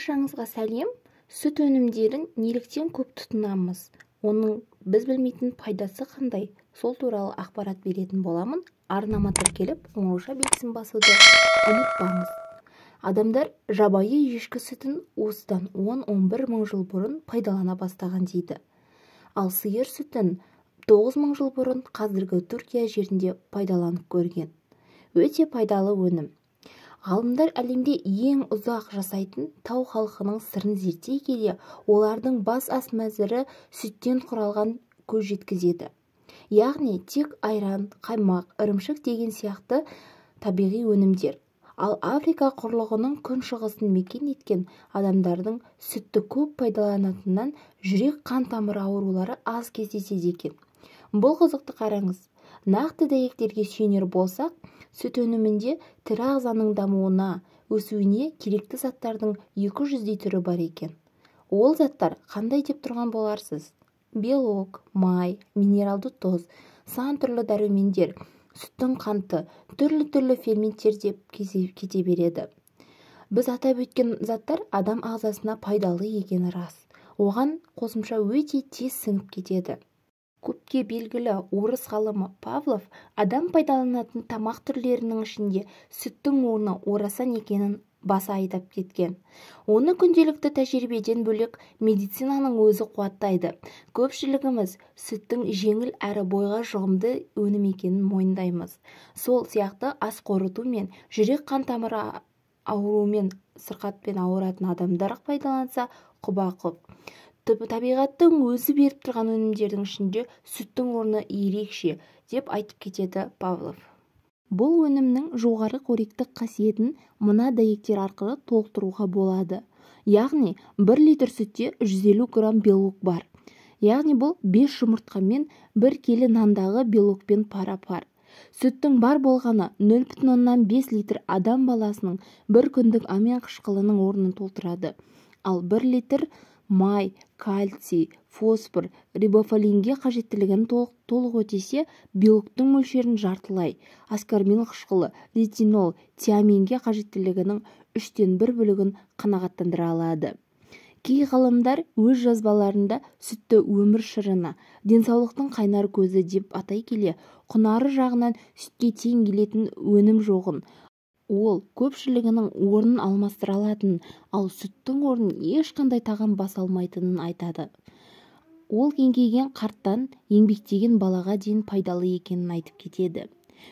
Баршаңызға сәлем. Сүт өнімдерін неліктен көп тұтынамыз? Оның біз білмейтін пайдасы қандай? Сол туралы ақпарат беретін боламын. Арнама тіркеліп, қоңырауша белгісін басуды ұмытпаңыз. Адамдар жабайы ешкі сүтін осыдан 10-11 мың жыл бұрын пайдалана бастаған дейді. Ал сиыр сүтін 9 мың жыл бұрын қазіргі Түркия жерінде пайдаланып көрген. Өте пайдалы өнім. Ғалымдар әлемде ең ұзақ жасайтын тау халқының сырын зерттей келе, олардың бас ас мәзірі сүттен құралған көз жеткізеді. Яғни тек айран, қаймақ, ірімшік деген сияқты табиғи өнімдер. Ал Африка құрлығының күншығысын мекен еткен адамдардың сүтті көп пайдаланатынынан жүрек қан тамыры аурулары аз кездеседі екен. Бұл қызықты қараңыз. Нақты дәйектерге сүйенер болсақ, сүт өнімінде тірі ағзаның дамуына, өсуіне керекті заттардың 200-дей түрі бар екен. Ол заттар қандай деп тұрған боларсыз? Белок, май, минералды тұз, сан түрлі дәрумендер, сүттің қанты, түрлі-түрлі ферменттер деп кете береді. Біз атап өткен заттар адам ағзасына пайдалы екені рас. Оған қосымша өте тез сіңіп кетеді. Көпке белгілі орыс ғалымы Павлов адам пайдаланатын тамақ түрлерінің ішінде сүттің орны орасан екенін баса айтап кеткен. Оны күнделікті тәжірибеден бөлек медицинаның өзі қуаттайды. Көпшілігіміз сүттің жеңіл әрі бойға жұғымды өнім екенін мойындаймыз. Сол сияқты ас қорыту мен жүрек қан тамыры ауруымен сырқатпен ауыратын адамдар пайдаланса құба-құп. Табиғаттың өзі беріп тұрған өнімдердің ішінде сүттің орны ерекше, деп айтып кетеді Павлов. Бұл өнімнің жоғары қоректік қасиетін мына дәйектер арқылы толықтыруға болады. Яғни 1 литр сүтте 150 грамм белок бар. Яғни бұл 5 жұмыртқамен 1 келі нандағы белокпен пара-пар. Сүттің бар болғаны 0,5 литр адам баласының бір күндік амин қышқылының орнын толтырады. Ал 1 литр май, кальций, фосфор, рибофлавинге қажеттілігін толық өтесе, белоктың мөлшерін жартылай, аскорбин қышқылы, ретинол, тиаминге қажеттілігінің 1/3 бөлігін қанағаттандыра алады. Кей ғалымдар өз жазбаларында сүтті өмір шырыны, денсаулықтың қайнар көзі деп атай келе, құнары жағынан сүтке тең келетін өнім жоғын, ол көпшілігінің орнын алмастыра алатын, ал сүттің орнын ешқандай тағам баса алмайтынын айтады. Ол еңкейген қарттан еңбектеген балаға дейін пайдалы екенін айтып кетеді.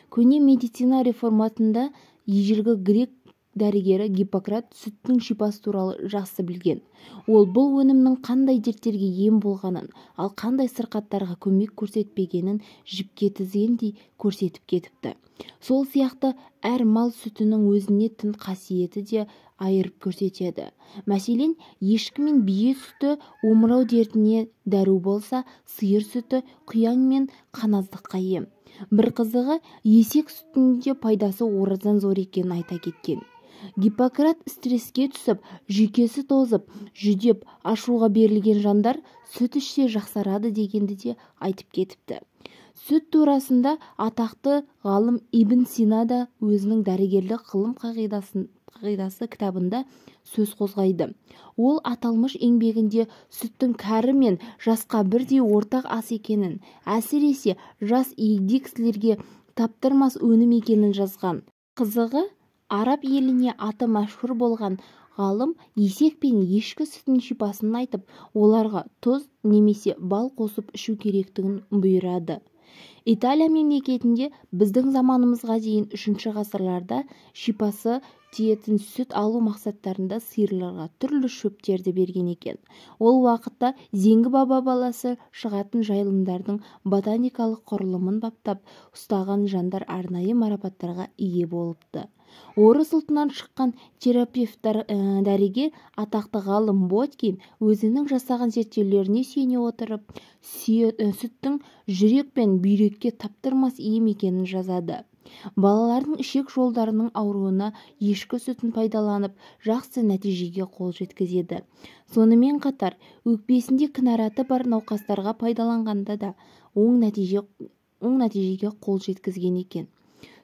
Көне медицина реформасында ежелгі грек дәрігері Гиппократ сүттің шипасы туралы жақсы білген. Ол бұл өнімнің қандай дерттерге ем болғанын, ал қандай сырқаттарға көмек көрсетпегенін жіпке тізгендей көрсетіп кетіпті. Сол сияқты әр мал сүтінің өзіне тән қасиеті де айырып көрсетеді. Мәселен, ешкі мен бие сүті омырау дертіне дәру болса, сиыр сүті құяң мен қаназдыққа ем. Бір қызығы, есек сүтінің де пайдасы оразан зор екенін айта кеткен. Гиппократ стресске түсіп, жүйкесі тозып, жүдеп, ашуға берілген жандар сүт ішсе жақсарады дегенді де айтып кетіпті. Сүт турасында атақты ғалым Ибн Сина да өзінің дәрігерлік ғылым қағидасы кітабында сөз қозғайды. Ол аталмыш еңбегінде сүттің кәрі мен жасқа бірдей ортақ ас екенін, әсіресе жас егде кісілерге таптырмас өнім екенін жазған. Қызығы, араб еліне аты мәшһүр болған ғалым есек пен ешкі сүтінің шипасын айтып, оларға тұз немесе бал қосып ішу керектігін бұйырады. Италия мемлекетінде біздің заманымызға дейін 3 ғасырларда шипасы тиетін сүт алу мақсаттарында сиырларға түрлі шөптерді берген екен. Ол уақытта зеңгі баба баласы шығатын жайылымдардың ботаникалық құрылымын баптап ұстаған жандар арнайы марапаттарға ие болыпты. Орыс ұлтынан шыққан терапевт дәрігер атақты ғалым Боткин өзінің жасаған зерттеулеріне сүйене отырып, сүттің жүрек пен бүйрекке таптырмас ем екенін жазады. Балалардың ішек жолдарының ауруына ешкі сүтін пайдаланып, жақсы нәтижеге қол жеткізеді. Сонымен қатар, өкпесінде кінәраты бар науқастарға пайдаланғанда да оң нәтижеге қол жеткізген екен.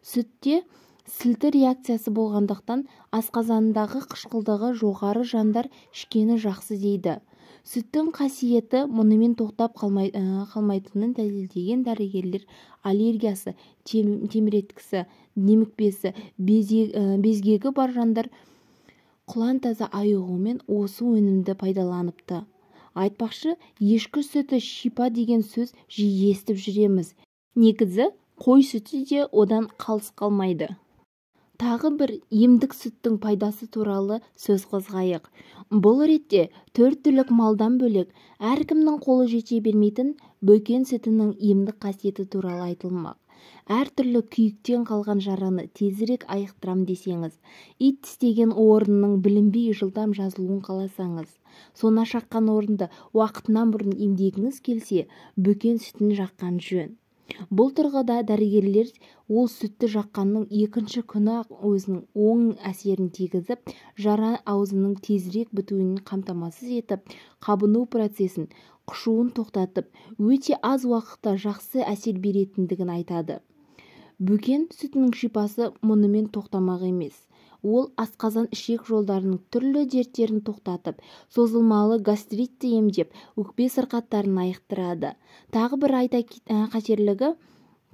Сүтте Сілті реакциясы болғандықтан асқазанындағы қышқылдығы жоғары жандар ішкені жақсы дейді. Сүттің қасиеті мұнымен тоқтап қалмайтынын дәлелдеген дәрігерлер аллергиясы, темірткісі, демікпесі, безгегі бар жандар құлан-таза айығуымен осы өнімді пайдаланыпты. Айтпақшы, ешкі сүті шипа деген сөз жиі естіп жүреміз. Негізі, қой сүті де одан қалыс қалмайды. Тағы бір емдік сүттің пайдасы туралы сөз қозғайық. Бұл ретте төрт түлік малдан бөлек, әркімнің қолы жете бермейтін бөкен сүтінің емдік қасиеті туралы айтылмақ. Әртүрлі күйіктен қалған жараны тезірек айықтырам десеңіз, ит тістеген орнының білінбей жылдам жазылуын қаласаңыз, сона шаққан орынды уақытынан бұрын емдегіңіз келсе, бөкен сүтін жаққан жөн. Бұл тұрғыда дәрігерлер ол сүтті жаққанның екінші күні-ақ өзінің оң әсерін тигізіп, жара аузының тезірек бітуін қамтамасыз етіп, қабыну процесін, қышуын тоқтатып, өте аз уақытта жақсы әсер беретіндігін айтады. Бөкен сүтінің шипасы мұнымен тоқтамақ емес. Ол асқазан ішек жолдарының түрлі дерттерін тоқтатып, созылмалы гастритті емдеп, өкпе сырқаттарын айықтырады. Тағы бір айта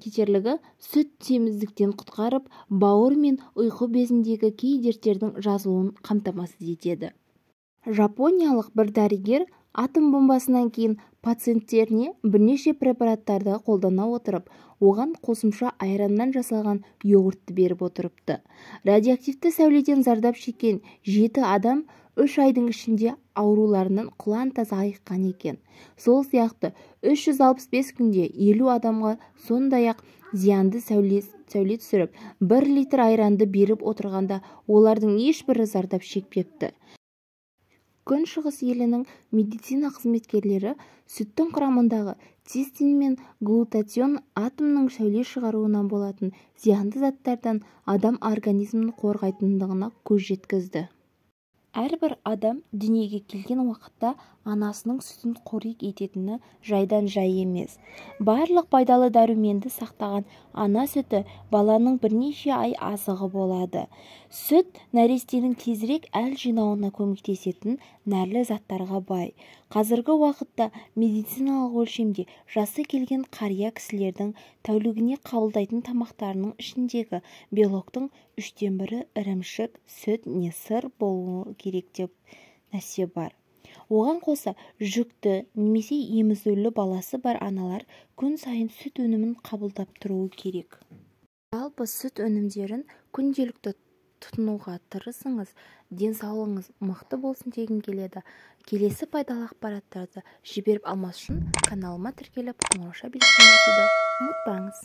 кетерлігі, сүт семіздіктен құтқарып, бауыр мен ұйқы безіндегі кей дерттердің жазылуын қамтамасыз етеді. Жапониялық бір дәрігер атом бомбасынан кейін пациенттеріне бірнеше препараттарды қолдана отырып, оған қосымша айраннан жасалған йогуртты беріп отырыпты. Радиоактивті сәуледен зардап шеккен 7 адам 3 айдың ішінде ауруларынан құлан-таза айыққан екен. Сол сияқты 365 күнде 50 адамға сондай-ақ зиянды сәуле түсіріп, 1 литр айранды беріп отырғанда олардың ешбірі зардап шекпепті. Күншығыс елінің медицина қызметкерлері сүттің құрамындағы цистин мен глутатион атомның сәуле шығаруынан болатын зиянды заттардан адам организмін қорғайтындығына көз жеткізді. Әрбір адам дүниеге келген уақытта анасының сүтін қорек ететіні жайдан жай емес. Барлық пайдалы дәруменді сақтаған ана сүті баланың бірнеше ай азығы болады. Сүт нәрестенің тезірек әл жинауына көмектесетін нәрлі заттарға бай. Қазіргі уақытта медициналық өлшемде жасы келген қария кісілердің тәулігіне қабылдайтын тамақтарының ішіндегі белоктың 1/3 ірімшік, сүт не сыр болуы керек деп нәрсе бар. Оған қоса, жүкті немесе емізулі баласы бар аналар күн сайын сүт өнімін қабылдап тұруы керек. Жалпы сүт өнімдерін күнделікті тұтынуға тырысыңыз, денсаулығыңыз мықты болсын дегім келеді. Келесі пайдалы ақпараттарды жіберіп алмас үшін каналыма тіркеліп, қоңырауша белгісін басуды ұмытпаңыз.